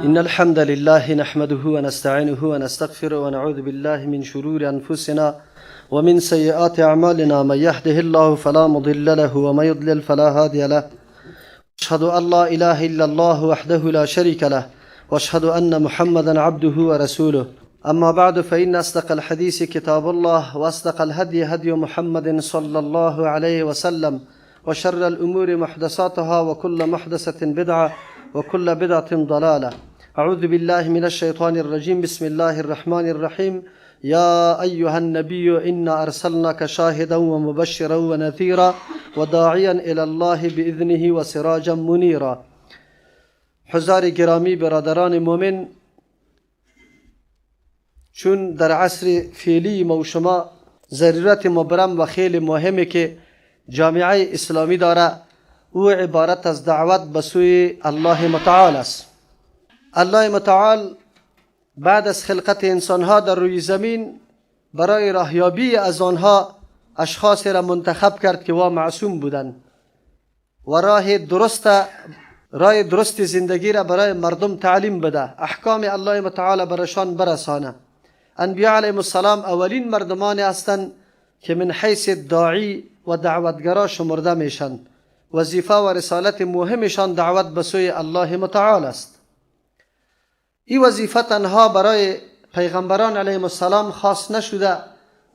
إن الحمد لله نحمده ونستعينه ونستغفره ونعوذ بالله من شرور أنفسنا ومن سيئات أعمالنا، من يهده الله فلا مضل له ومن يضلل فلا هادي له. أشهد أن لا إله إلا الله وحده لا شريك له وأشهد أن محمدا عبده ورسوله. أما بعد، فإن أصدق الحديث كتاب الله، وأصدق الهدي هدي محمد صلى الله عليه وسلم، وشر الأمور محدثاتها، وكل محدثة بدعة وكل بدعة ضلالة. أعوذ بالله من الشيطان الرجيم. بسم الله الرحمن الرحيم. يا أيها النبي إنا أرسلناك شاهدا ومبشرا ونذيرا وداعيا إلى الله بإذنه وسراجا منيرا. حضار گرامی، برادران مؤمن، چون در عصر فعلی ما و شما ضرورت مبرم و خیلی مهمه که جامعه اسلامی داره، او عبارت از دعوت به سوی الله متعال است. الله متعال بعد از خلقت انسانها در روی زمین، برای راهیابی از آنها اشخاصی را منتخب کرد که وا معصوم بودند و راه درست زندگی را برای مردم تعلیم بده، احکام الله متعال برشان برسانه. انبیاء علیهم السلام اولین مردمانی هستند که من حیث داعی و دعوتگرا شمرده میشن. وظیفه و رسالت مهمشان دعوت به سوی الله متعال است. این وظیفه تنها برای پیغمبران علیهم السلام خاص نشده،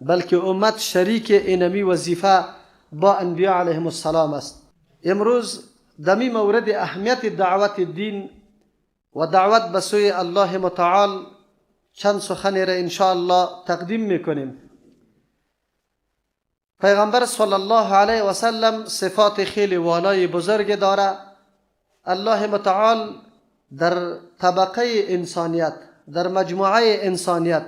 بلکه امت شریک اینمی وظیفه با انبیاء علیهم السلام است. امروز دمی مورد اهمیت دعوت دین و دعوت به سوی الله متعال چند سخنی را انشاءالله تقدیم میکنیم. پیغمبر صلی الله علیه و سلم صفات خیلی والای بزرگ داره. الله متعال در طبقه انسانیت، در مجموعه انسانیت،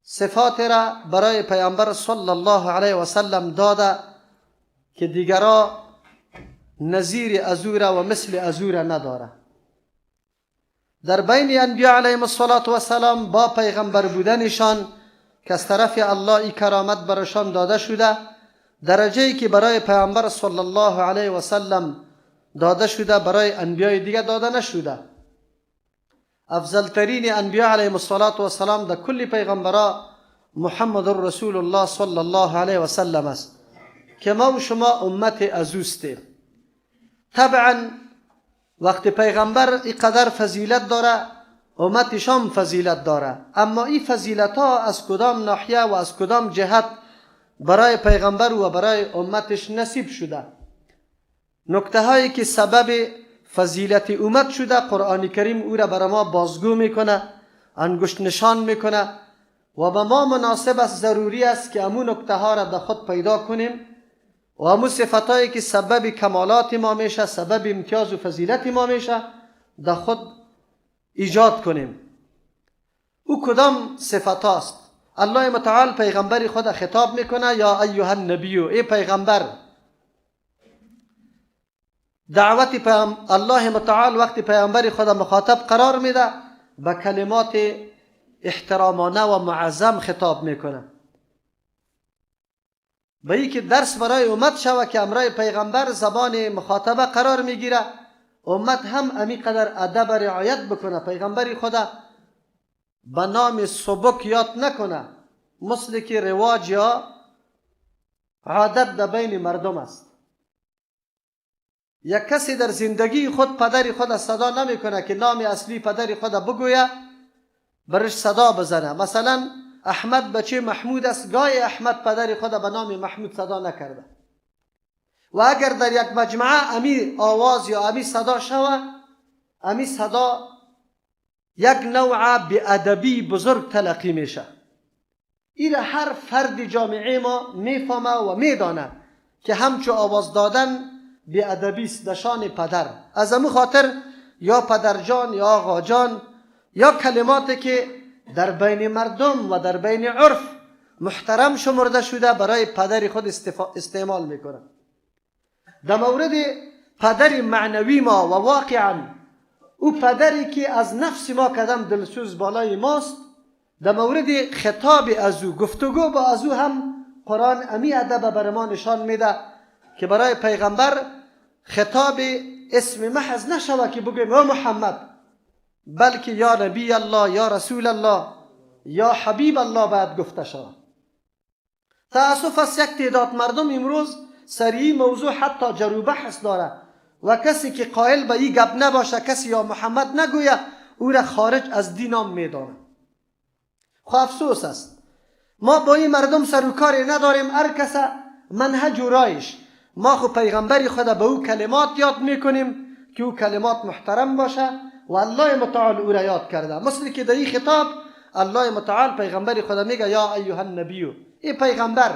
صفات را برای پیامبر صلی الله علیه و سلم داده که دیگرا نظیر از او را و مثل از او را نداره. در بین انبیاء علیهم الصلاة والسلام با پیغمبر بودنشان که از طرف الله ای کرامت برشان داده شده، درجه ای که برای پیامبر صلی الله علیه و سلم داده شده برای انبیاء دیگه داده نشده. افضل ترین انبیاء علیهم الصلاة والسلام در کل پیغمبرا محمد رسول الله صلی الله علیه و سلم است که ما و شما امت از اوستیم. طبعا وقتی پیغمبر اینقدر فضیلت داره، امتشان فضیلت داره، اما این فضیلت ها از کدام ناحیه و از کدام جهت برای پیغمبر و برای امتش نصیب شده؟ نکته هایی که سبب فضیلت امت شده، قرآن کریم او را برای ما بازگو میکنه، انگشت نشان میکنه و به ما مناسب است، ضروری است که امو نکته ها را در خود پیدا کنیم و امو صفت هایی که سبب کمالات ما میشه، سبب امتیاز و فضیلت ما میشه، در خود ایجاد کنیم. او کدام صفت هاست؟ الله متعال پیغمبر خود خطاب میکنه: یا ایها النبی، ای پیغمبر. دعوت الله متعال وقتی پیامبر خود مخاطب قرار میده، به کلمات احترامانه و معظم خطاب میکنه، به ای که درس برای امت شوه که امرای پیغمبر زبان مخاطبه قرار میگیره، امت هم امی قدر ادب رعایت بکنه، پیغمبر خدا به نام سبک یاد نکنه، مثل که رواج یا عادت در بین مردم است. یک کسی در زندگی خود پدر خود صدا نمیکنه که نام اصلی پدر خود بگویه، برش صدا بزنه. مثلا احمد بچه محمود است، گای احمد پدر خود به نام محمود صدا نکرده و اگر در یک مجمعه امی آواز یا امی صدا شوه، امی صدا یک نوع بی‌ادبی بزرگ تلقی میشه. ایره هر فرد جامعه ما میفهمه و میدانه که همچو آواز دادن بی‌ادبی است در شان پدر. از امو خاطر یا پدرجان یا آقا جان یا کلماتی که در بین مردم و در بین عرف محترم شمرده شده، برای پدر خود استعمال میکنه. در مورد پدر معنوی ما و واقعا او پدری که از نفس ما کدام دلسوز بالای ماست، در مورد خطاب از او، گفتگو با از او هم قرآن امی ادب بر ما نشان میده که برای پیغمبر خطاب اسم محض نشوه که بگویم او محمد، بلکه یا نبی الله، یا رسول الله، یا حبیب الله باید گفته شود. تأسف است یک تعداد مردم امروز سریع موضوع حتی جر و بحث داره و کسی که قائل به این گپ نباشه، کسی یا محمد نگویه، او را خارج از دین میدانه. خب افسوس است، ما با این مردم سر و کاری نداریم، هر کس منهج و رایش. ما خو پیغمبر خود به او کلمات یاد میکنیم که او کلمات محترم باشه و الله متعال او را یاد کرده. مثل که در این خطاب الله متعال پیغمبر خود میگه یا ایها النبی، ای پیغمبر.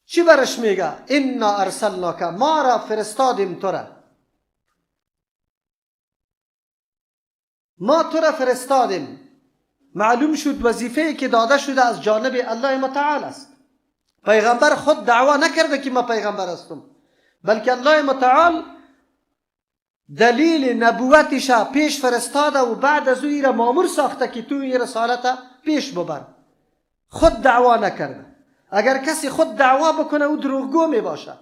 چی برش میگه؟ انا ارسلناک، ما را فرستادیم تو را، ما تو را فرستادیم. معلوم شد وظیفه که داده شده از جانب الله متعال است. پیغمبر خود دعوا نکرده که ما پیغمبر هستم، بلکه الله متعال دلیل نبوتش پیش فرستاده و بعد از او را مامور ساخته که تو این رسالت پیش ببر. خود دعوا نکرده. اگر کسی خود دعوا بکنه او دروغگو می باشه،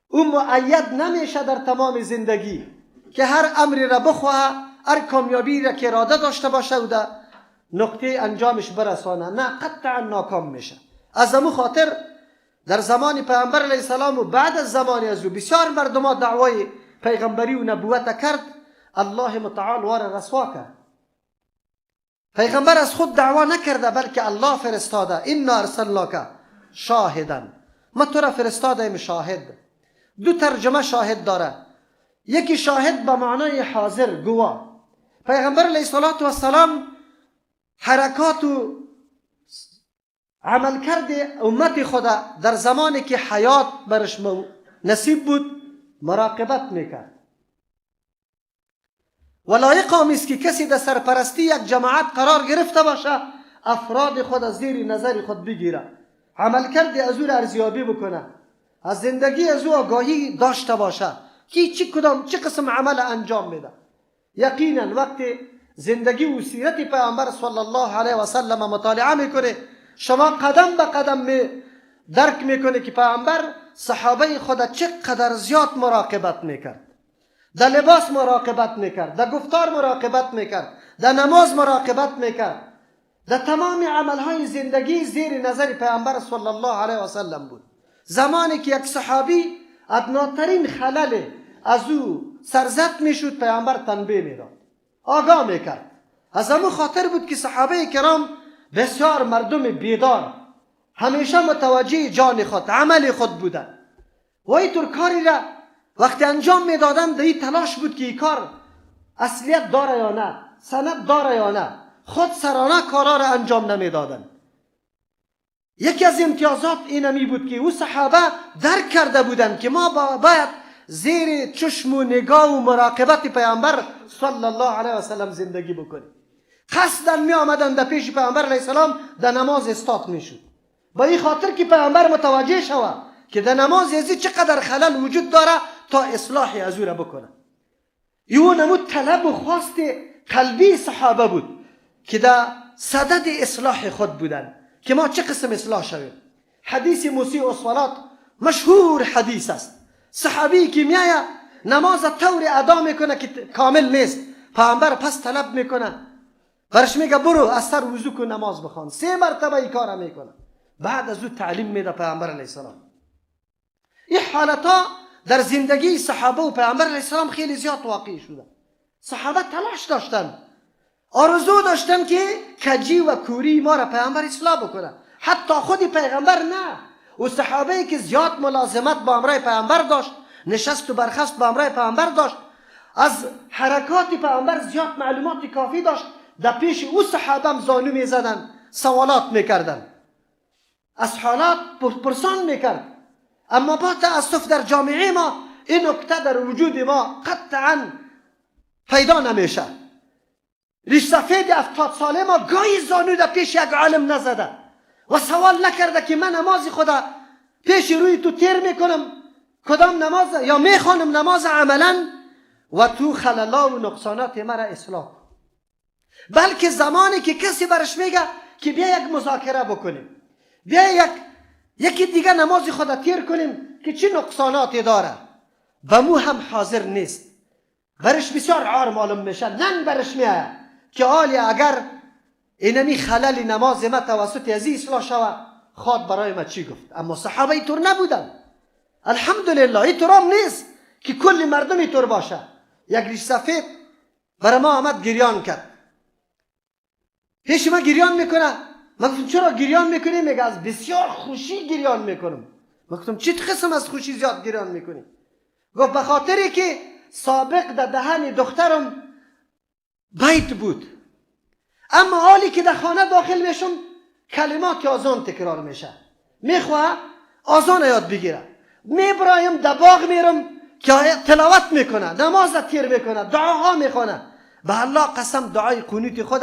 او مؤید نمیشه در تمام زندگی که هر امری را بخواه، هر کامیابی را که اراده داشته باشه و در نقطه انجامش برسانه، نه، قطعا ناکام میشه. از امو خاطر در زمان پیغمبر علیه السلام و بعد از زمان از او بسیار مردم ها دعوای پیغمبری و نبوت کرد، الله متعال وار رسوا کرد. پیغمبر از خود دعوا نکرده، بلکه الله فرستاده. انا ارسلناک شاهدا، ما تو را فرستادیم شاهد. دو ترجمه شاهد داره، یکی شاهد به معنای حاضر، گواه. پیغمبر علیه السلام حرکات و عملکرد امت خدا در زمانی که حیات برش نصیب بود مراقبت میکرد. و لایق آمیست که کسی در سرپرستی یک جماعت قرار گرفته باشه، افراد خود از زیر نظر خود بگیره، عملکرد از او ارزیابی بکنه، از زندگی از او آگاهی داشته باشه که چی کدام چه قسم عمل انجام میده. یقینا وقتی زندگی و سیرت پیامبر صلی الله علیه و سلم مطالعه میکنه، شما قدم به قدم می درک میکنه که پیامبر صحابه خود چقدر زیاد مراقبت میکرد. در لباس مراقبت میکرد، در گفتار مراقبت میکرد، در نماز مراقبت میکرد، در تمام عملهای زندگی زیر نظر پیامبر صلی الله علیه و سلم بود. زمانی که یک صحابی ادناترین خلل از او سرزد میشد، پیامبر تنبیه میداد، آگاه میکرد. از همون خاطر بود که صحابه کرام بسیار مردم بیدار، همیشه متوجه جان خود، عمل خود بودن و اینطور کاری را وقتی انجام میدادن در این تلاش بود که این کار اصلیت داره یا نه، سند داره یا نه، خود سرانه کارا را انجام نمیدادن. یکی از امتیازات اینمی بود که او صحابه درک کرده بودند که ما باید زیر چشم و نگاه و مراقبت پیامبر صلی الله علیه و سلم زندگی بکنیم. قصدا می آمدن در پیش پیامبر علیه السلام در نماز استاد می شد، با این خاطر که پیامبر متوجه شود که در نماز ازی چقدر خلل وجود داره تا اصلاح از او را بکنه. یو نمود طلب و خواست قلبی صحابه بود که در صدد اصلاح خود بودن که ما چه قسم اصلاح شویم. حدیث مسیء الصلاة مشهور حدیث است. صحابی که میایه نماز طور ادا میکنه که کامل نیست، پیامبر پس طلب میکنه، برش میگه برو از سر وضو کن نماز بخوان. 3 مرتبه این کار میکنه. بعد از او تعلیم میده پیامبر علیه السلام. این حالت ها در زندگی صحابه و پیامبر علیه السلام خیلی زیاد واقع شده. صحابه تلاش داشتن، آرزو داشتن که کجی و کوری ما را پیامبر اصلاح بکنه. حتی خود پیغمبر نه، و صحابه که زیاد ملازمت با امرای پیامبر داشت، نشست و برخاست با امرای پیامبر داشت، از حرکات پیامبر زیاد معلومات کافی داشت، در پیش او صحابه هم زانو میزدن، سوالات میکردن، از حالات پرسان میکرد. اما با تأسف در جامعه ما این نکته در وجود ما قطعا پیدا نمیشه. ریش سفید 70 ساله ما گاهی زانو در پیش یک عالم نزده و سوال نکرده که من نماز خدا پیش روی تو تیر میکنم، کدام نماز یا میخوانم نماز عملا و تو خللا و نقصانات مرا اصلاح. بلکه زمانی که کسی برش میگه که بیا یک مذاکره بکنیم، بیا یکی دیگه نماز خدا تیر کنیم که چه نقصاناتی داره، به مو هم حاضر نیست. برش بسیار عار معلوم میشه، ننگ برش میآید که آلی اگر اینمی خلل نماز ما توسط ازی اصلاح شوه، خواد برای ما چی گفت؟ اما صحابه اینطور نبودن. الحمدلله اینطور هم نیست که کل مردم اینطور باشه. یک ریش سفید برای ما آمد گریان کرد، پیش ما گریان میکنه. من گفتم چرا گریان میکنی؟ میگه از بسیار خوشی گریان میکنم. من گفتم چی قسم از خوشی زیاد گریان میکنی؟ گفت به خاطری که سابق در دهن دخترم بیت بود، اما حالی که در خانه داخل میشم کلمات آذان تکرار میشه، میخواه آذان یاد بگیره. میبرایم در باغ میرم که تلاوت میکنه، نماز تیر میکنه، دعاها میخونه. به الله قسم دعای قنوت خود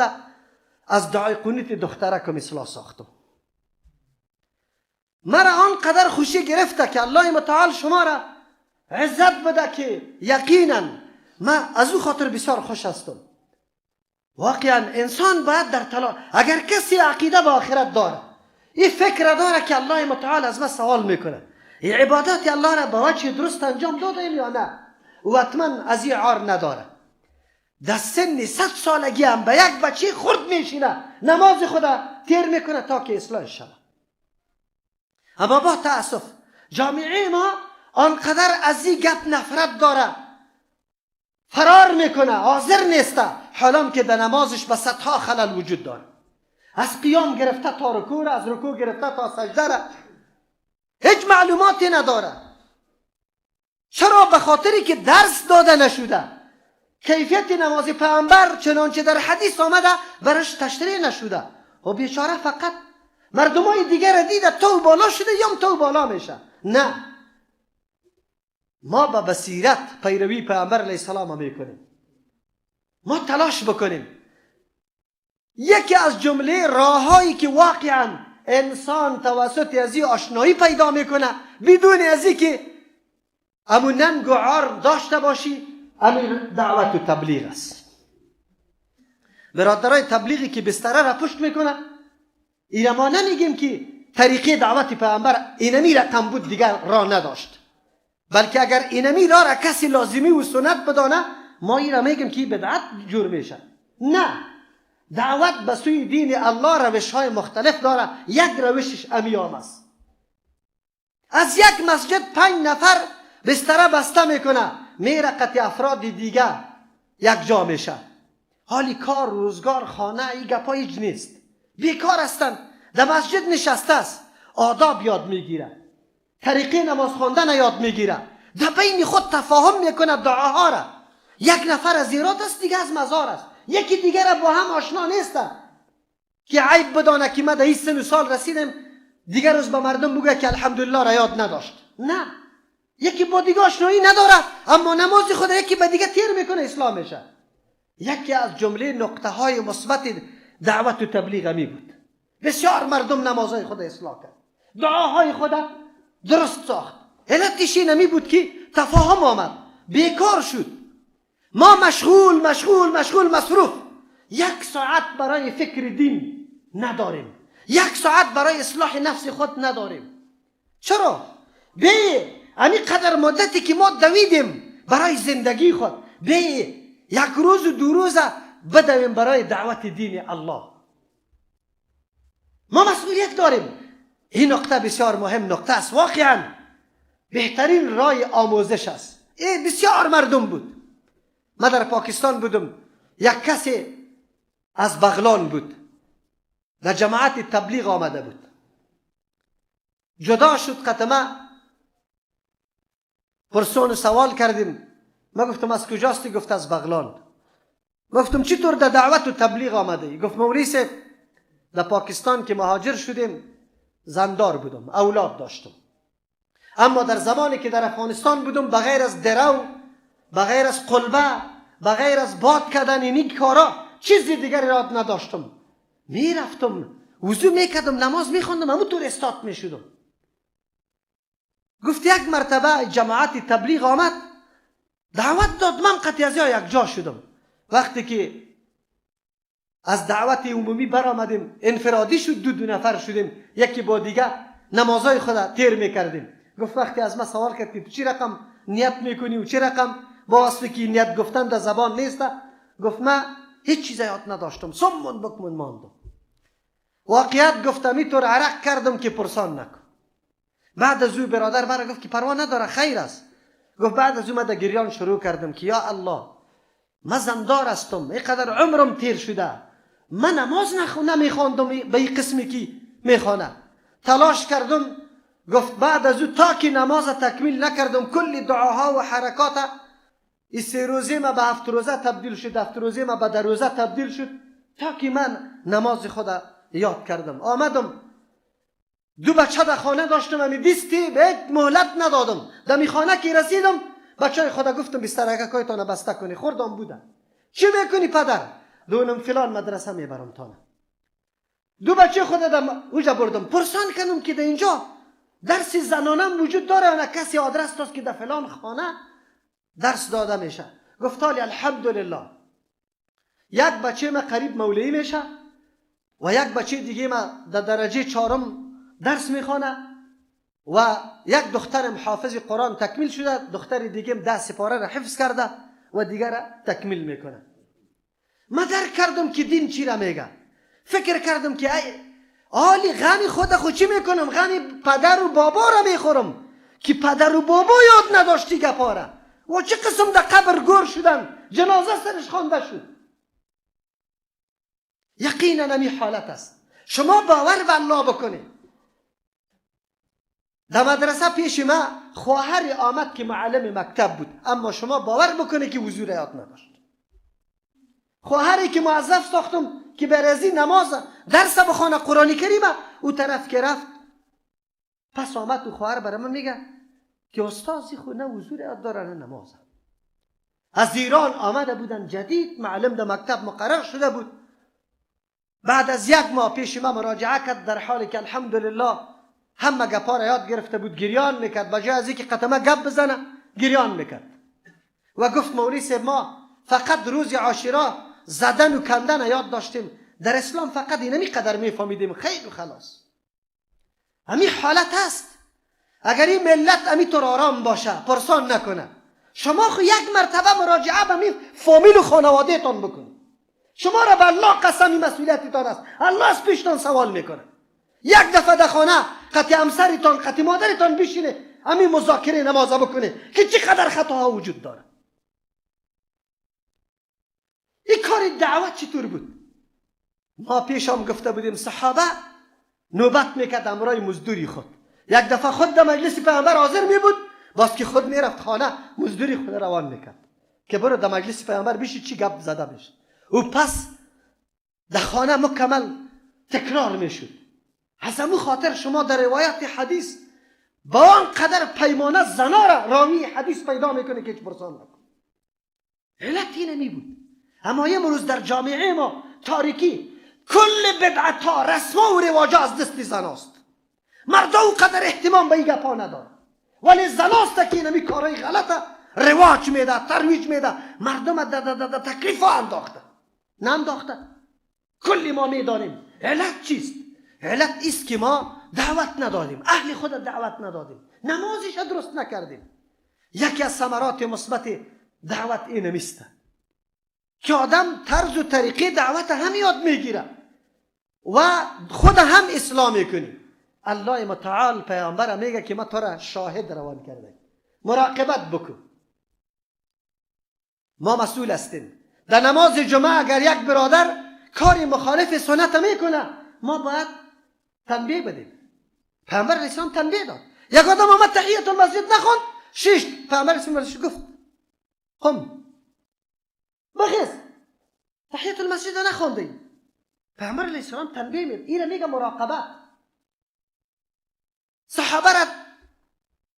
از دعای قنوت دخترکم اصلاح ساختم. مرا آنقدر خوشی گرفته که الله متعال شما را عزت بده که یقینا من از او خاطر بسیار خوش هستم. واقعا انسان باید در تلا، اگر کسی عقیده به آخرت داره، این فکر داره که الله متعال از ما سوال میکنه، این عبادات الله را به وجه درست انجام دادیم یا نه، او حتما از این عار نداره. در سن 100 سالگی هم به یک بچه خرد میشینه نماز خدا تیر میکنه تا که اصلاح شود. اما با تاسف جامعه ما آنقدر از این گپ نفرت داره، فرار میکنه، حاضر نیسته، حالام که در نمازش به صدها خلل وجود داره، از قیام گرفته تا رکوع، از رکوع گرفته تا سجده را هیچ معلوماتی نداره. چرا؟ به خاطری که درس داده نشده، کیفیت نماز پیامبر چنانچه در حدیث آمده برش تشریح نشده. و بیچاره فقط مردمای دیگر دیده تو بالا شده یا تو بالا میشه. نه، ما با بصیرت پیروی پیامبر علیه السلام میکنیم، ما تلاش بکنیم. یکی از جمله راههایی که واقعا انسان توسط ازی آشنایی پیدا میکنه بدون ازی که امو ننگ و عار داشته باشی، امیر دعوت و تبلیغ است. برادرای تبلیغی که بستره را پشت میکنه، اینا ما نمیگیم که طریقه دعوت پیامبر اینمی رقم بود دیگر راه نداشت، بلکه اگر اینمی راه را کسی لازمی و سنت بدانه، ما این را میگیم که بدعت جور میشه. نه، دعوت به سوی دین الله روش های مختلف داره، یک روشش امیام است. از یک مسجد 5 نفر بستره بسته میکنه، میره قطع افراد دیگه یک جا میشه. حالی کار، روزگار، خانه، ای گپا هیچ نیست، بیکار هستند، در مسجد نشسته است، آداب یاد میگیره، طریقه نماز خواندن یاد میگیره، در بین خود تفاهم میکنه دعاها را. یک نفر از ایراد است، دیگه از مزار است، یکی دیگر با هم آشنا نیست که عیب بدانه که ما در این سن و سال رسیدم، دیگر روز به مردم بگه که الحمدلله را یاد نداشت. نه، یکی با دیگه آشنایی نداره، اما نماز خود یکی به دیگه تیر میکنه، اسلام میشه. یکی از جمله نقطه های مثبت دعوت و تبلیغ می بود. بسیار مردم نمازهای خود اصلاح کرد، دعاهای خود درست ساخت. علتش این می بود که تفاهم آمد، بیکار شد. ما مشغول مشغول مشغول مصروف، 1 ساعت برای فکر دین نداریم، 1 ساعت برای اصلاح نفس خود نداریم. چرا؟ به امی قدر مدتی که ما دویدیم برای زندگی خود، به 1 روز و 2 روز بدویم برای دعوت دین الله. ما مسئولیت داریم. این نقطه بسیار مهم نقطه است، واقعا بهترین رای آموزش است. این بسیار مردم بود. من در پاکستان بودم، یک کسی از بغلان بود، در جماعت تبلیغ آمده بود، جدا شد قطمه، پرسون سوال کردیم. ما گفتم از کجاستی؟ گفت از بغلان. ما گفتم چطور در دعوت و تبلیغ آمده ای؟ گفت مولوی صاحب در پاکستان که مهاجر شدیم زندار بودم، اولاد داشتم، اما در زمانی که در افغانستان بودم بغیر از درو، بغیر از قلبه، بغیر از باد کردن این کارا چیز دیگری یاد نداشتم. میرفتم وضو میکردم، نماز میخوندم، همونطور استاد میشدم. گفت یک مرتبه جماعت تبلیغ آمد دعوت داد، من قطعی از یک جا شدم. وقتی که از دعوت عمومی برآمدیم انفرادی شد، دو نفر شدیم، یکی با دیگه نمازهای خود تیر میکردیم. گفت وقتی از ما سوال کرد که چی رقم نیت میکنی و چی رقم با وصفی که نیت گفتن در زبان نیست. گفت من هیچ چیز یاد نداشتم، صمون بکمون ماندم. واقعیت گفتم اینطور عرق کردم که پرسان نکن. بعد از او برادر مرا گفت که پروا نداره، خیر است. گفت بعد از او من در گریان شروع کردم که یا الله، من زندار هستم، اینقدر عمرم تیر شده، من نماز نمیخواندم به این قسمی که میخوانه. تلاش کردم. گفت بعد از او تا که نماز تکمیل نکردم، کل دعاها و حرکات این 3 روزه ما به 7 روزه تبدیل شد، 7 روزه ما به 10 روزه تبدیل شد، تا که من نماز خود یاد کردم. آمدم 2 بچه در خانه داشتم، همی 20 به یک مهلت ندادم. در می خانه که رسیدم بچه خود گفتم بسترککایتان بسته کنی، خوردم بودم. چی میکنی پدر؟ دونم فلان مدرسه میبرم تانه. 2 بچه خود در اوجا بردم، پرسان کردم که در اینجا درس زنانم وجود داره یا نه، کسی آدرس داد که در فلان خانه درس داده میشه. گفت حالی الحمدلله، یک بچه ما قریب مولوی میشه و یک بچه دیگه ما در درجه 4 درس میخوانه و یک دخترم حافظ قرآن تکمیل شده، دختر دیگه 10 سپاره را حفظ کرده و دیگر را تکمیل میکنه. ما درک کردم که دین چی را میگه. فکر کردم که ای آلی غمی خود چی میکنم، غمی پدر و بابا را میخورم که پدر و بابا یاد نداشتی گپاره و چه قسم در قبر گور شدن، جنازه سرش خوانده شد. یقینا همی حالت است. شما باور به الله بکنید. در مدرسه پیش ما خواهر آمد که معلم مکتب بود، اما شما باور بکنید که وضو را یاد نداشت. خواهری که موظف ساختم که برازی نماز درس بخوانه قرآن کریمه، او طرف که رفت پس آمد و خواهر برای من میگه که استاذی خو نه وضو را یاد داره نه نماز. از ایران آمده بودن جدید، معلم در مکتب مقرر شده بود. بعد از 1 ماه پیش ما مراجعه کرد، در حالی که الحمدلله همه گپا را یاد گرفته بود، گریان میکرد. بجای از اینکه قطمه گپ بزنه گریان میکرد و گفت مولوی صاحب ما فقط روز عاشورا زدن و کندن یاد داشتیم، در اسلام فقط اینمی قدر میفهمیدیم، خیر و خلاص. همین حالت هست. اگر این ملت امی طور آرام باشه، پرسان نکنه، شما خو یک مرتبه مراجعه به می فامیل و خانواده تان بکنید. شما را به الله قسم مسئولیتتان است، الله از پیشتان سوال میکنه. یک دفعه در خانه قطع همسرتان، قطع مادرتان بشینه همین مذاکره نماز بکنه که چقدر خطاها وجود داره. این کار دعوت چطور بود؟ ما پیشم گفته بودیم صحابه نوبت میکرد امرای مزدوری خود. یک دفعه خود در مجلس پیامبر حاضر می بود، باز که خود میرفت خانه مزدوری خود روان میکرد که برو در مجلس پیامبر بشی چی گپ زده بشه. او پس در خانه مکمل تکرار میشد. از همون خاطر شما در روایت حدیث با آن قدر پیمانه زنا را راوی حدیث پیدا میکنه که هیچ پرسان نکن. علت این نمی بود. اما امروز در جامعه ما تاریکی، کل بدعت ها، رسم و رواج از دست زناست. مردا او قدر اهتمام به این گپا نداره، ولی زناست که اینمی کارهای غلطه رواج میده، ترویج میده، مردم در تکلیف ها انداخته، نه انداخته. کلی ما میدانیم علت چیست. علت ایست که ما دعوت ندادیم، اهل خود دعوت ندادیم، نمازش درست نکردیم. یکی از ثمرات مثبت دعوت اینمیست که آدم طرز و طریقه دعوت هم یاد میگیره و خود هم اصلاح میکنی. الله متعال پیامبر میگه که ما تو را شاهد روان کرده، مراقبت بکن. ما مسئول هستیم. در نماز جمعه اگر یک برادر کاری مخالف سنت میکنه، ما باید تنبیه بدیم. پیامبر اسلام تنبیه داد. یک آدم آمد تحیت المسجد نخوند، شش پیامبر اسلام گفت قم بخیز، تحیت المسجد نخوندی. پیامبر علیه السلام تنبیه میده. اینو میگه مراقبت. صحابه را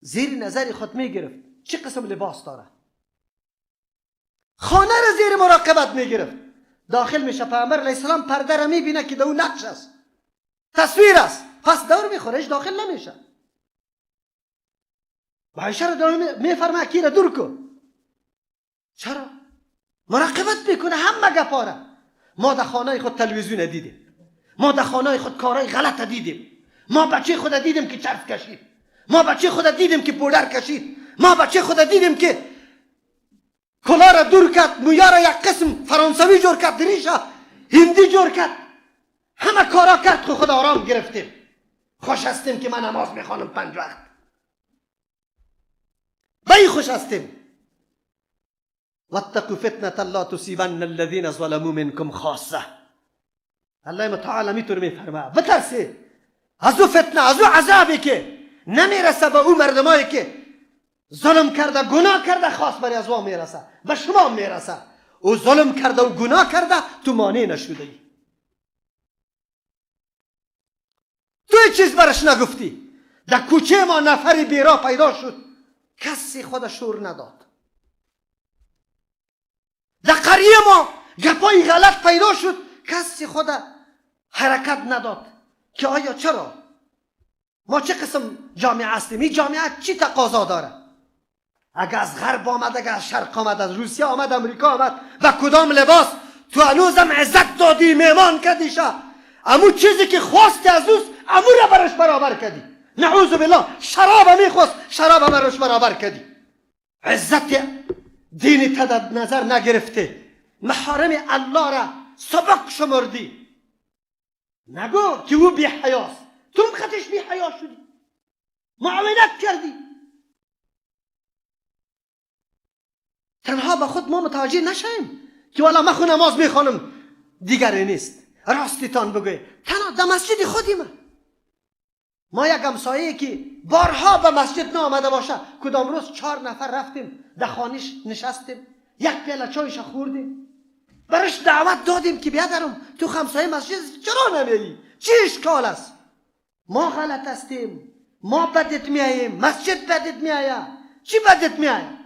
زیر نظر خود میگرفت چه قسم لباس داره، خانه را زیر مراقبت میگرفت. داخل میشه پیامبر علیه السلام پرده را میبینه که دو نقش است، تصویر است، پس دور میخوره، داخل نمیشه. عایشه را دور میفرمه کی را دور کن. چرا؟ مراقبت میکنه همه گپاره. ما در خانه خود تلویزیون دیدیم، ما در خانه خود کارهای غلط دیدیم، ما بچه خود دیدیم که چرس کشید، ما بچه خود دیدیم که پودر کشید، ما بچه خود دیدیم که کلا را دور کرد، مویا را یک قسم فرانسوی جور کرد، ریشه هندی جور کرد، همه کارا کرد. خود آرام گرفتیم، خوش هستیم که من نماز میخوانم 5 وقت، به خوش هستیم. واتقوا فتنة لا تصيبن الذين ظلموا منكم خاصة. الله متعال میتونه میفرماید بترسی از او فتنه، از او عذابی که نمیرسه به او مردمایی که ظلم کرده، گناه کرده، خاص برای از او میرسه، به شما میرسه. او ظلم کرده و گناه کرده، تو مانع نشده ای، تو چیز برش نگفتی. در کوچه ما نفری بیرا پیدا شد، کسی خود شور نداد. در قریه ما گپای غلط پیدا شد، کسی خود حرکت نداد که آیا چرا ما چه قسم جامعه هستیم؟ این جامعه چی تقاضا داره؟ اگه از غرب آمد، اگه از شرق آمد، از روسیه آمد، امریکا آمد، و کدام لباس تو هنوزم عزت دادی، میمان کردیشه، امو چیزی که خواستی از اوست امو را برش برابر کردی. نعوذ بالله، شراب میخواست، شراب برش برابر کردی. عزت دینی تا نظر نگرفته، محارم الله را سبک شمردی. نگو که او بی حیاست، تو خطش بی حیا شدی، معاونت کردی. تنها به خود ما متوجه نشیم که والا من خو نماز میخوانم دیگری نیست. راستیتان بگوی، تنها در مسجد خودی ما یک همسایه که بارها به مسجد نامده باشه، کدام روز 4 نفر رفتیم در خانهش نشستیم، یک پیاله چایش خوردیم، برش دعوت دادیم که بیادرم تو همسایه مسجد چرا نمیایی؟ چی اشکال است؟ ما غلط هستیم، ما بدت میاییم، مسجد بدت میایه، چی بدت میایه؟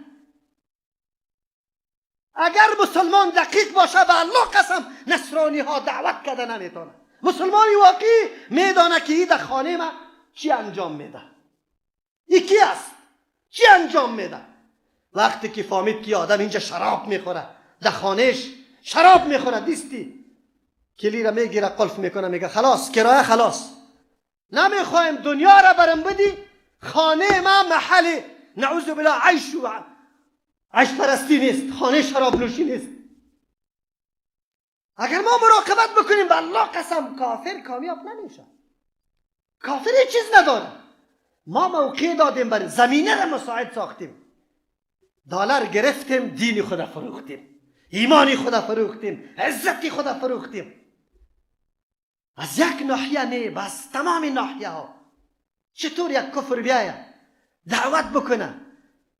اگر مسلمان دقیق باشه، به الله قسم نصرانی ها دعوت کرده نمیتونه. مسلمانی واقعی میدانه که این در خانه ما چی انجام میده، این کی است، چی انجام میده. وقتی که فهمید که آدم اینجا شراب میخوره، در خانهش شراب میخوره، دیستی کلی را میگیره، قلف میکنه، میگه خلاص کرایه خلاص، نمیخوایم دنیا را برم بدی، خانه ما محل نعوذ بالله عیش و عیش پرستی نیست، خانه شراب نوشی نیست. اگر ما مراقبت بکنیم، به الله قسم کافر کامیاب نمیشه. کافر هیچ چیز نداره. ما موقع دادیم، بر زمینه را مساعد ساختیم، دلار گرفتیم، دین خود فروختیم، ایمان خود فروختیم، عزت خود فروختیم. از یک ناحیه نه، بس تمام ناحیه ها. چطور یک کفر بیایه دعوت بکنه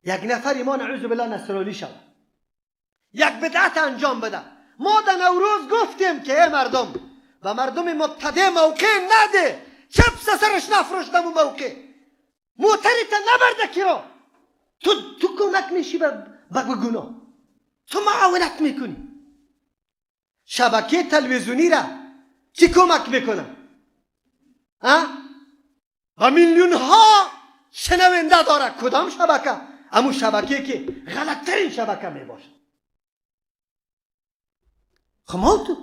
یک نفر ما نعوذ بالله نصرانی شود، یک بدعت انجام بده؟ ما در نوروز گفتیم که ای مردم، و مردم مبتدع موقع نده، چپس سرش نفروشتم و موقع موتریت نبرده کرا، تو کمک میشی به گناه، تو معاونت میکنی. شبکه تلویزیونی را کی کمک میکنه؟ و میلیون ها شنونده داره. کدام شبکه؟ امو شبکه که غلطترین شبکه میباشه. خب تو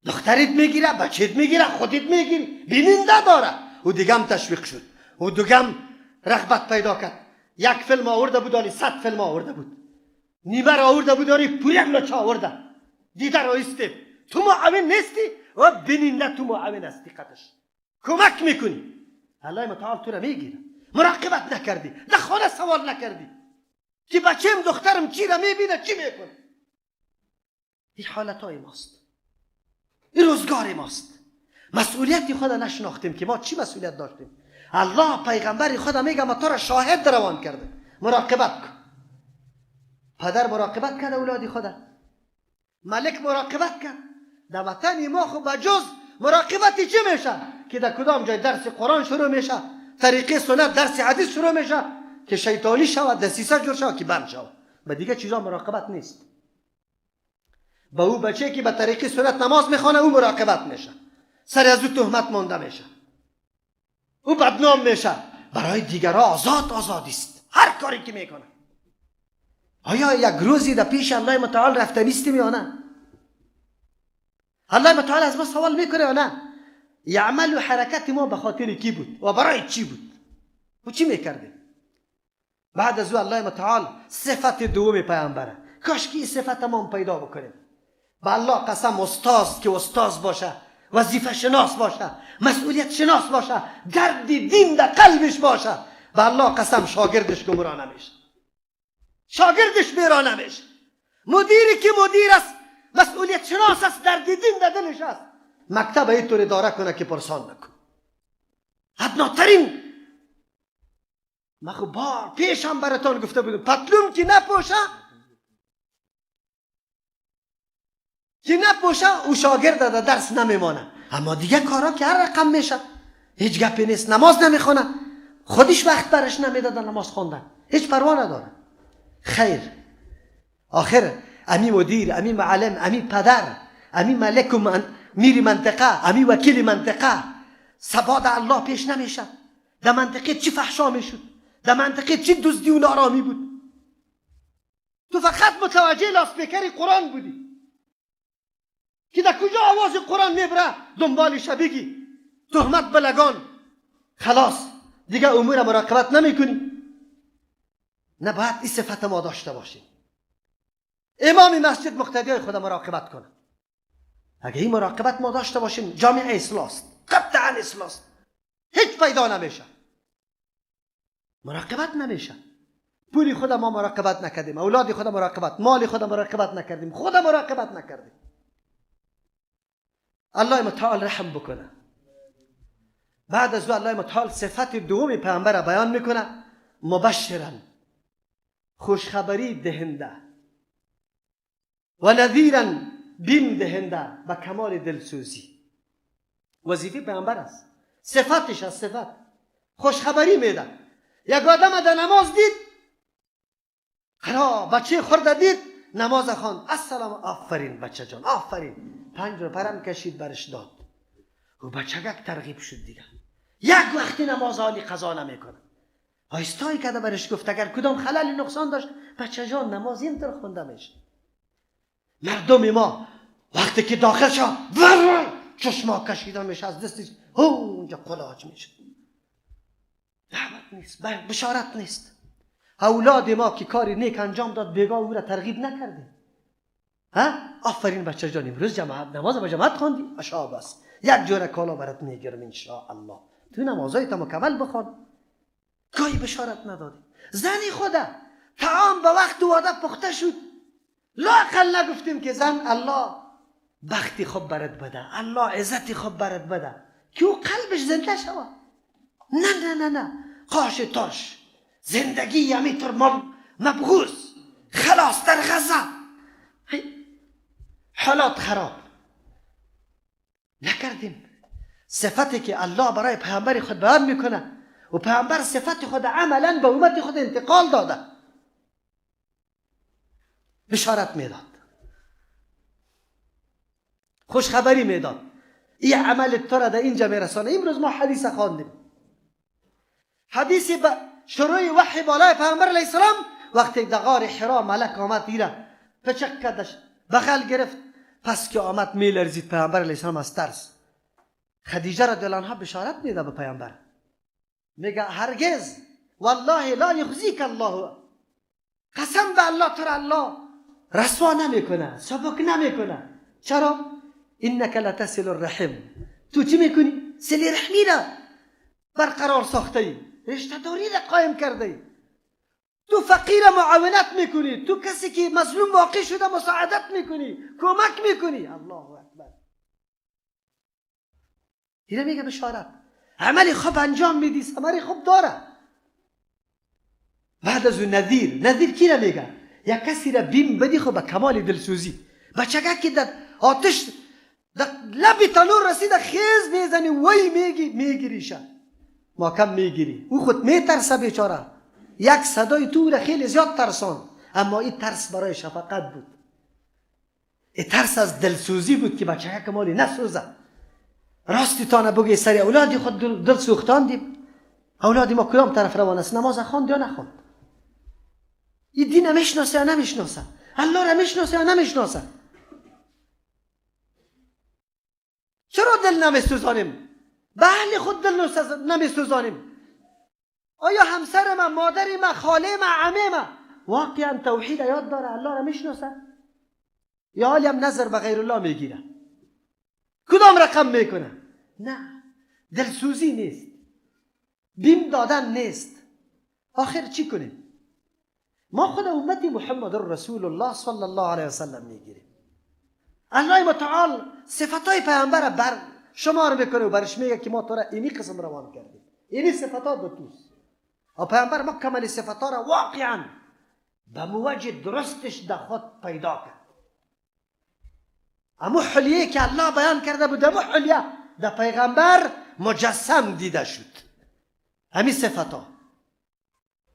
دختریت میگیره، بچهت میگیره، خودت میگیری، بیننده داره. او دیگه هم تشویق شد، او دیگه هم رغبت پیدا کرد. یک فیلم آورده بود، آلی 100 فیلم آورده بود، نیمه را آورده بود، آلی پوری هم لچه آورده دیده را ایستیم. تو معاون نیستی و بیننده تو معاون هستی، قدش کمک میکنی. الله متعال تو را میگیره. مراقبت نکردی، در خانه سوال نکردی که بچیم دخترم چی را میبینه، چی میکنه. این حالت های ماست، این روزگار ماست. مسئولیت خود نشناختیم که ما چی مسئولیت داشتیم. الله پیغمبر خود میگه ما تو را شاهد روان کرده، مراقبت کن. پدر مراقبت کرد اولاد خود، ملک مراقبت کرد. در وطن ما خب بجز مراقبت چی میشه که در کدام جای درس قرآن شروع میشه، طریقه سنت درس حدیث شروع میشه که شیطانی شود، دسیسه جور شود که بند شود. به دیگه چیزا مراقبت نیست. با او بچه که به طریق سنت نماز میخوانه او مراقبت میشه، سر از او تهمت مانده میشه، او بدنام میشه. برای دیگرها آزاد آزادی است هر کاری که میکنه. آیا یک روزی در پیش الله متعال رفته نیستیم یا نه؟ الله متعال از ما سوال میکنه یا نه؟ یعمل و حرکت ما به خاطر کی بود و برای چی بود و چی میکردیم؟ بعد از او الله متعال صفت دوم پیامبره. کاش که این صفت ما پیدا بکنیم. به الله قسم، استاد که استاد باشه، وظیفه شناس باشه، مسئولیت شناس باشه، درد دین در قلبش باشه، به الله قسم شاگردش گمراه نمیشه، شاگردش بیرا نمیشه. مدیری که مدیر است، مسئولیت شناس است، درد دین در دلش است، مکتب اینطور اداره کنه که پرسان نکن. ادناترین ما خب بار پیش هم براتان گفته بودم، پتلوم که نپوشه، او شاگرد در درس نمیمانه. اما دیگه کارا که هر رقم میشه، هیچ گپی نیست، نماز نمیخونه، خودش وقت برش نمیده در نماز خواندن، هیچ پروا نداره. خیر، آخر امی مدیر، امی معلم، امی پدر، امی ملک و میر منطقه، امی وکیل منطقه، سباد الله پیش نمیشه. در منطقه چی فحشا میشد، در منطقه چی دزدی و نارامی بود، تو فقط متوجه لاسپیکر قرآن بودی که در کجا آواز قرآن میبره دنبالش بگی، تهمت بلگان، خلاص دیگه امور مراقبت نمیکنی. نه، باید این صفت ما داشته باشیم. امام مسجد مقتدیای خود مراقبت کنه. اگه این مراقبت ما داشته باشیم، جامعه اصلاح است، قطعا اصلاح است، هیچ پیدا نمیشه، مراقبت نمیشه. پولی خود ما مراقبت نکردیم، اولاد خود مراقبت، مال خود مراقبت نکردیم، خود مراقبت نکردیم. الله متعال رحم بکنه. بعد از او الله متعال صفت دوم پیامبر بیان میکنه، مبشرا، خوشخبری دهنده، و نذیرا، بیم دهنده، به کمال دلسوزی. وظیفه پیامبر است، صفتش است، صفت خوشخبری میده. یک آدم در نماز دید، خلا بچه خورده دید، نماز خواند، السلام، آفرین بچه جان، آفرین، 5 پرم کشید برش داد. و بچگک ترغیب شد دیگه، یک وقتی نماز عالی قضا نمیکنه. آیستایی کرده برش گفت اگر کدام خلل نقصان داشت، بچه جان نماز اینطور خونده میشه. مردم ما وقتی که داخل شد، چشما کشیده میشه از دستش، اونجا قلاج میشه. دعوت نیست، بشارت نیست. اولاد ما که کاری نیک انجام داد، بیگاه او را ترغیب نکردیم. ها، آفرین بچه جان، امروز جماعت نماز با جماعت خواندی، اشاب است، یک جوره کالا برات میگیرم ان شاء الله، تو نمازهای تا مکمل بخوان. گاهی بشارت ندادیم. زنی خدا طعام به وقت و وعده پخته شد، لااقل نگفتیم که زن الله بختی خوب برات بده، الله عزتی خوب برات بده، که او قلبش زنده شود. نه نه نه نه، قاش تاش زندگی همینطور مبغوث، خلاص در غزه، حالات خراب نکردیم. صفتی که الله برای پیامبر خود بیان میکنه و پیامبر صفت خود عملا به امت خود انتقال داده، بشارت میداد، خوشخبری میداد. این عمل تو را در اینجا میرسانه. امروز ما حدیث خواندیم، حدیث شروع وحی بالای پیامبر علیه السلام، وقتی در غار حرا ملک آمد ایره پچک کردش، بغل گرفت، پس که آمد میلرزید پیامبر علیه السلام از ترس. خدیجه رضی الله عنها بشارت میده به پیامبر، میگه هرگز والله لا یخزیک الله، قسم به الله تو را الله رسوا نمیکنه، سبک نمیکنه. چرا؟ انک لتصل الرحم، تو چی میکنی؟ صله رحمی را برقرار ساخته ای، رشته داری را قایم کرده ای، تو فقیر معاونت میکنی، تو کسی که مظلوم واقع شده مساعدت میکنی، کمک میکنی. الله اکبر. اینه میگه بشارت، عمل خوب انجام میدی، ثمره خوب داره. بعد از اون نذیر، نذیر کی را میگه؟ یک کسی را بیم بدی خب به کمال دلسوزی، بچگک که در آتش در لب تنور رسیده خیز میزنی، وی میگی میگیریشه، ما کم میگیری، او خود میترسه بیچاره. یک صدای تو را خیلی زیاد ترسان، اما این ترس برای شفقت بود، این ترس از دلسوزی بود که بچگک مالی نسوزه. راستی تانه بگی سر اولادی خود دل سوختاندیم، اولادی ما کدام طرف روان است؟ نماز خواند یا نخواند؟ این دین میشناسه یا نمیشناسه؟ الله را میشناسه یا نمیشناسه؟ چرا دل نمیسوزانیم؟ به اهل خود دل نمیسوزانیم. آیا همسر من، مادر من، خاله من، عمه من واقعا توحید یاد داره، الله را میشناسه، یا حالی هم نظر به غیر الله میگیره؟ کدام رقم میکنه؟ نه، دلسوزی نیست، بیم دادن نیست. آخر چی کنیم؟ ما خود امت محمد رسول الله صلی الله علیه وسلم میگیریم. الله متعال صفتهای پیامبر بر شمار میکنه و برش میگه که ما تو را اینی قسم روان کردیم، اینی صفتات به توست. و پیامبر ما کمال صفتها را واقعا به موجه درستش در خود پیدا کرد. اما حلیه که الله بیان کرده بود، اما حلیه در پیغمبر مجسم دیده شد، همین صفتا.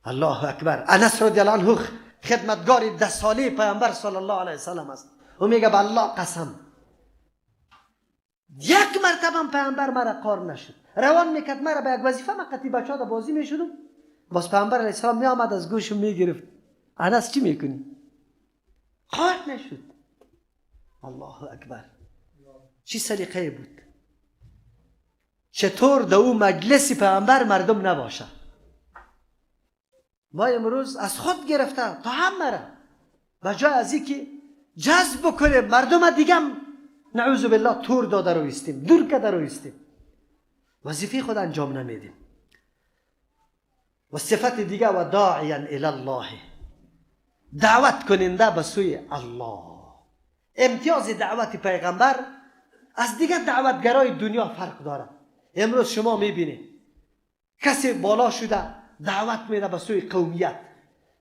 الله اکبر. انس رضی الله عنه خدمتگار 10 ساله پیامبر صلی الله علیه وسلم است. او میگه به الله قسم، یک مرتبه پیامبر مرا قار نشد. روان میکرد مرا به یک وظیفه، من قطی بچه ها بازی میشدم، باز پیامبر علیه السلام میآمد از گوشم میگرفت، انس چی میکنی؟ قار نشد. الله اکبر، چی سلیقه بود. چطور در او مجلس پیامبر مردم نباشه. ما امروز از خود گرفته تا همه را به جای از اینکه جذب بکنیم مردم دیگه، نعوذ بالله تور داده رو ایستیم، دور کرده رو ایستیم، وظیفه خود انجام نمیدیم. و صفت دیگه و داعیا الی الله، دعوت کننده به سوی الله. امتیاز دعوت پیغمبر از دیگه دعوتگرای دنیا فرق داره. امروز شما میبینید کسی بالا شده دعوت میده به سوی قومیت،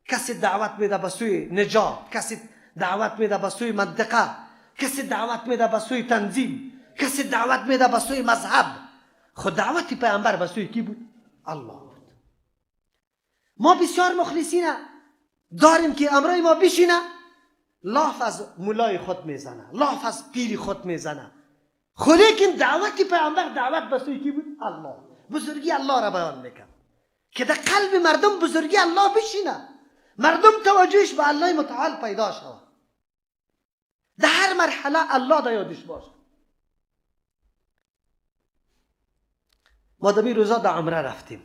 کسی دعوت میده به سوی نجات، کسی دعوت میده به سوی منطقه، کسی دعوت میده به سوی تنظیم، کسی دعوت میده به سوی مذهب. خود دعوت پیامبر به سوی کی بود؟ الله بود. ما بسیار مخلصین داریم که امرای ما بشینه لاف از مولای خود میزنه، لاف از پیر خود میزنه. خو لیکن دعوت پیامبر دعوت به سوی کی بود؟ الله. بزرگی الله را بیان میکرد که در قلب مردم بزرگی الله بشینه، مردم توجهش به الله متعال پیدا شود، در هر مرحله الله در یادش باشه. ما در روزا در عمره رفتیم،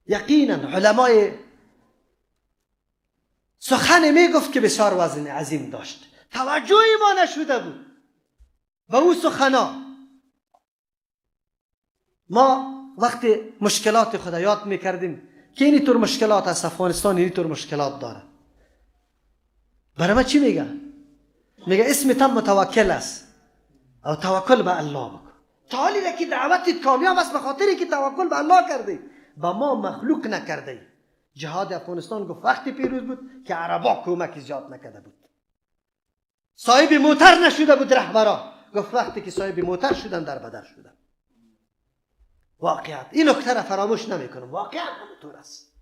یقینا علمای سخن میگفت که بسیار وزن عظیم داشت، توجه ما نشده بود به او سخنا. ما وقتی مشکلات خدا یاد میکردیم که اینی طور مشکلات از افغانستان، اینی طور مشکلات داره. برای ما چی میگه؟ میگه اسم تم متوکل است، او توکل به الله بکن. تا حالی که دعوتت کامیاب است به خاطری که توکل به الله کردی، به ما مخلوق نکردی. جهاد افغانستان گفت وقتی پیروز بود که عربا کمک زیاد نکرده بود، صاحب موتر نشده بود رهبرا. گفت وقتی که صاحب موتر شدن در بدر شدن. واقعیت این نکته را فراموش نمیکنم، واقعا همونطور است.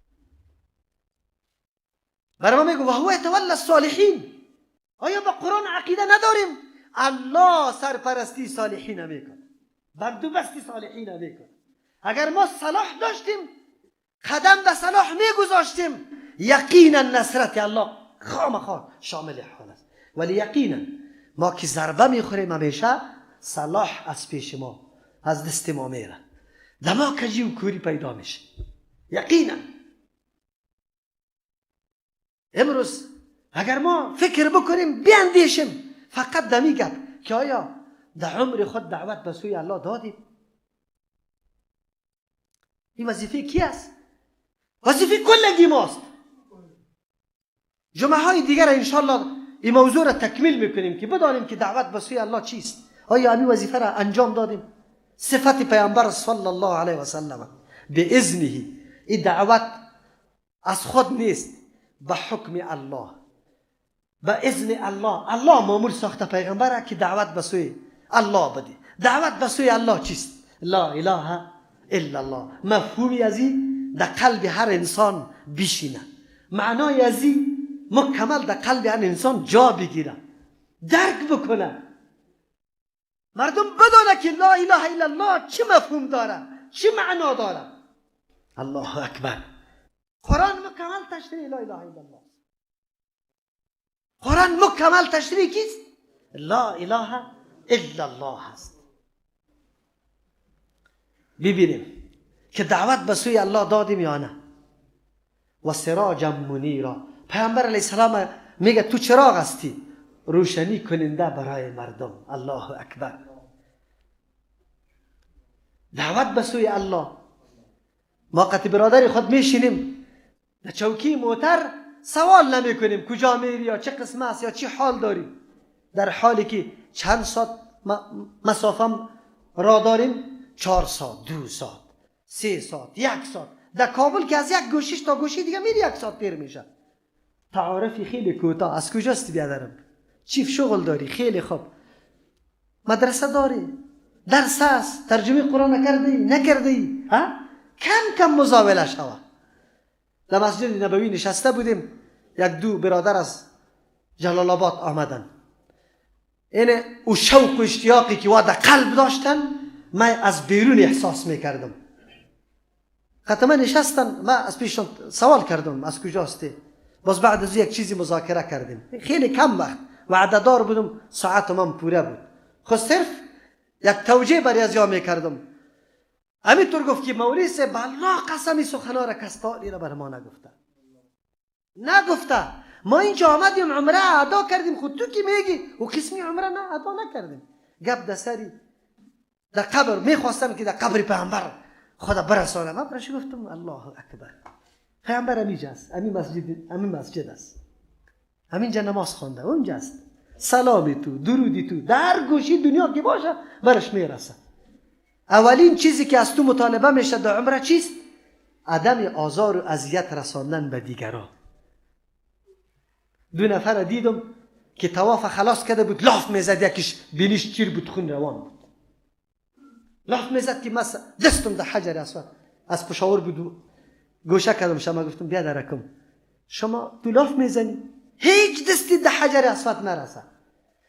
برای ما میگه و هو یتولی الصالحین. آیا با قرآن عقیده نداریم؟ الله سرپرستی صالحین میکنه، بندوبستی صالحین میکنه. اگر ما صلاح داشتیم، قدم به صلاح میگذاشتیم، یقینا نصرت الله خامخا شامل حال است. ولی یقینا ما که ضربه میخوریم همیشه صلاح از پیش ما، از دست ما میره، دما کجی و کوری پیدا میشه یقینا. امروز اگر ما فکر بکنیم، بیاندیشیم فقط دمی گپ که آیا در عمر خود دعوت به سوی الله دادیم؟ این وظیفه کی است؟ وظیفه کلگی ماست. جمعه های دیگر انشالله این موضوع را تکمیل میکنیم که بدانیم که دعوت به سوی الله چیست. آیا همین وظیفه را انجام دادیم؟ صفت پیامبر صلی الله علیه و سلم به اذنه، این دعوت از خود نیست، به حکم الله، به اذن الله. الله مامور ساخته پیغمبر که دعوت به سوی الله بده. دعوت به سوی الله چیست؟ لا اله الا الله. مفهومی از این در قلب هر انسان بشینه، معنای از این مکمل در قلب هر انسان جا بگیره، درک بکنه، مردم بدانه که لا اله الا الله چه مفهوم داره، چه معنا داره. الله اکبر. قرآن مکمل تشریح لا اله الا الله. قرآن مکمل تشریح کیست؟ لا اله الا الله هست. ببینیم که دعوت به سوی الله دادیم یا نه. و سراجا منیرا، پیامبر علیه السلام میگه تو چراغ هستی، روشنی کننده برای مردم. الله اکبر. دعوت به سوی الله. ما قطع برادر خود میشینیم در چوکی موتر، سوال نمی کنیم کجا میری یا چه قسم است یا چی حال داری، در حالی که چند ساعت مسافه را داریم، 4 ساعت، 2 ساعت، 3 ساعت، 1 ساعت. در کابل که از یک گوشیش تا گوشی دیگه میری 1 ساعت تیر میشه. تعارفی خیلی کوتاه، از کجاست بیادرم، چی شغل داری، خیلی خوب، مدرسه داری، درس است، ترجمه قرآن نکردی نکردی، ها؟ کم کم مزاوله شوه. در مسجد نبوی نشسته بودیم، یک دو برادر از جلال آباد آمدن. اینه او شوق و اشتیاقی که در قلب داشتن من از بیرون احساس میکردم. ختمه نشستن، من از پیششان سوال کردم از کجاستی. باز بعد از یک چیزی مذاکره کردیم، خیلی کم وقت وعده دار بودم، ساعت من پوره بود، خب صرف یک توجیه برای از یا میکردم. همینطور گفت که مولوی صاحب الله قسمی سخنا را کس تالی را بر ما نگفته نگفته. ما اینجا آمدیم عمره ادا کردیم، خود تو که میگی و قسمی عمره نه ادا نکردیم. گپ در سری در قبر میخواستم که در قبر پیامبر خدا برسانم. من برش گفتم الله اکبر، پیامبر همینجا است، همین مسجد، همین مسجد است، همینجا نماز خوانده، اونجا است. سلامی تو، درودی تو، در گوشی دنیا که باشه برش میرسه. اولین چیزی که از تو مطالبه میشه در عمره چیست؟ عدم آزار و اذیت رساندن به دیگران. 2 نفر دیدم که طواف خلاص کرده بود، لاف میزد، یکیش بینیش چیر بود، خون روان بود، لاف میزد که من دستم در حجر اسود از پشاور بود، گوشه کردم شما، گفتم بیا درکم، شما تو لاف میزنی، هیچ دستی در حجر اسود نرسه.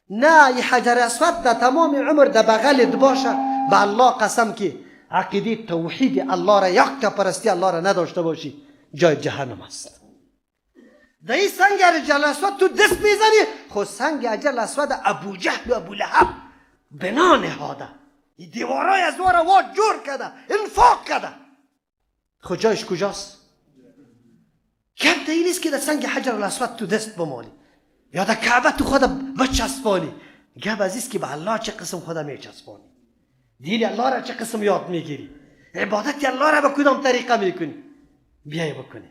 نه، ی حجر اسود در تمام عمر در بغلت باشه، به الله قسم که عقیده توحید الله را، یک پرستی الله را نداشته باشی، جای جهنم است. در این سنگ حجر اسود تو دست میزنی، خب سنگ حجر اسود ابو جهل و ابو لهب بنا نهاده، این دیوارای از را وا جور کرده، انفاق کرده، خب جایش کجاست؟ کم این نیست که در سنگ حجر الاسود تو دست بمالی یا در کعبه تو خود بچسبانی. گپ از که به الله چه قسم خود میچسبانی، دین الله را چه قسم یاد میگیری، عبادت الله را به کدام طریقه میکنی، بیای بکنی.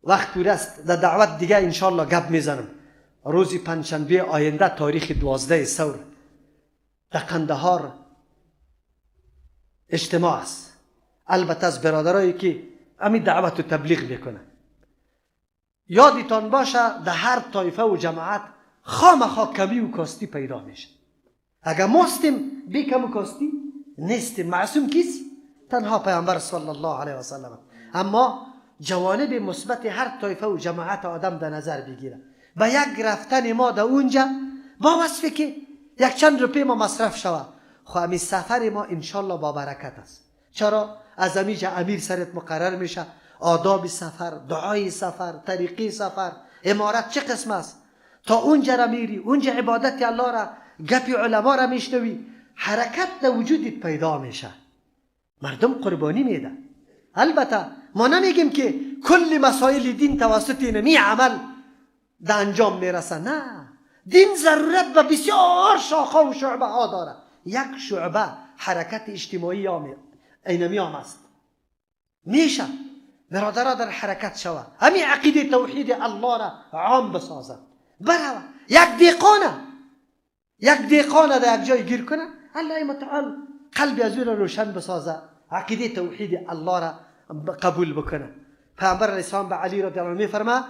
وقت پور است، در دعوت دیگه انشالله گپ میزنم. روز پنجشنبه آینده تاریخ 12 ثور در قندهار اجتماع است. البته از برادرایی که همین دعوت و تبلیغ میکنه. یادتان باشه در هر طایفه و جماعت خامخا کمی و کاستی پیدا میشه. اگر ماستیم بی کم و کاستی نیستیم. معصوم کیست؟ تنها پیامبر صلی الله علیه و سلم. اما جوانب مثبت هر طایفه و جماعت آدم در نظر بگیره. با یک رفتن ما در اونجا با وصفی که یک چند روپیه ما مصرف شوه، خب همین سفر ما انشالله با برکت است. چرا؟ از امیجا امیر سرت مقرر میشه، آداب سفر، دعای سفر، طریقی سفر، امارت چه قسم است. تا اونجا را میری، اونجا عبادت الله را، گپی علما را میشنوی، حرکت در وجودت پیدا میشه. مردم قربانی میده. البته ما نمیگیم که کل مسائل دین توسط اینمی عمل در انجام میرسه، نه. دین ضرورت به بسیار شاخه و شعبه ها داره. یک شعبه حرکت اجتماعی اینمی هم است. میشه برادرها در حرکت شوه، همین عقیده توحید الله را عام بسازد. بروه یک دیقانه، یک دیقانه در یک جای گیر کنه، الله متعال قلب از او را روشن بسازه، عقیده توحید الله را قبول بکنه. پیامبر علیه السلام به علی رضی الله عنه میفرما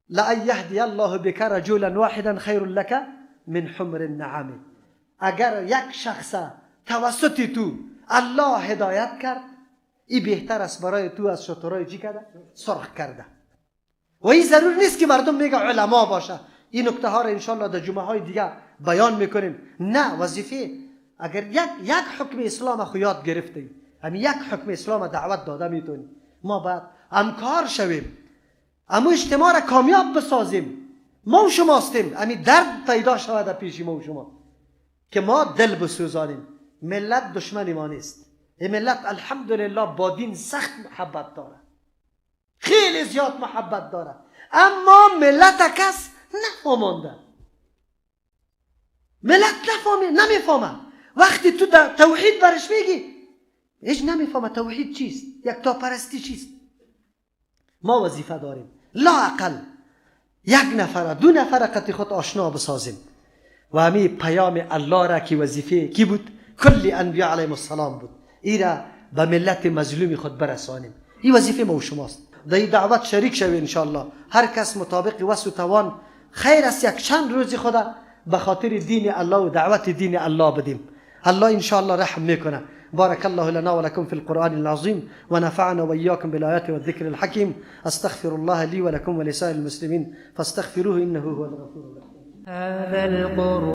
لأن یهدی الله بک رجلا واحدا خیر لک من حمر النعم. اگر یک شخص توسط تو الله هدایت کرد، این بهتر است برای تو از شترای چی کرده؟ سرخ کرده. و این ضرور نیست که مردم میگه علما باشه. این نکته ها را انشالله در جمعه های دیگه بیان میکنیم. نه، وظیفه اگر یک حکم اسلام خو یاد گرفتی، همین یک حکم اسلام دعوت داده میتونی. ما باید همکار شویم، اما اجتماع را کامیاب بسازیم. ما و شما هستیم، همین درد پیدا شود در پیش ما و شما که ما دل بسوزانیم. ملت دشمن ما نیست، این ملت الحمدلله با دین سخت محبت داره، خیلی زیاد محبت داره، اما ملت کس نفهمانده، ملت نفهمه، نمیفهمه. وقتی تو توحید برش میگی هیچ نمیفهمه توحید چیست، یکتاپرستی چیست. ما وظیفه داریم لااقل یک نفر دو نفر قطع خود آشنا بسازیم و همی پیام الله را که وظیفه کی بود؟ کل انبیاء علیهم السلام بود، ایرا به ملت مظلوم خود برسانیم. این وظیفه ما و شماست. در این دعوت شریک شوید انشاءالله. هر کس مطابق وس و توان خیر است یک چند روز خدا به خاطر دین الله و دعوت دین الله بدیم. الله انشاءالله رحم میکنه. بارك الله لنا ولكم في القرآن العظيم ونفعنا وإياكم بالآيات والذكر الحكيم. أستغفر الله لي ولكم ولسائر المسلمين فاستغفروه إنه هو الغفور الرحيم. هذا القرآن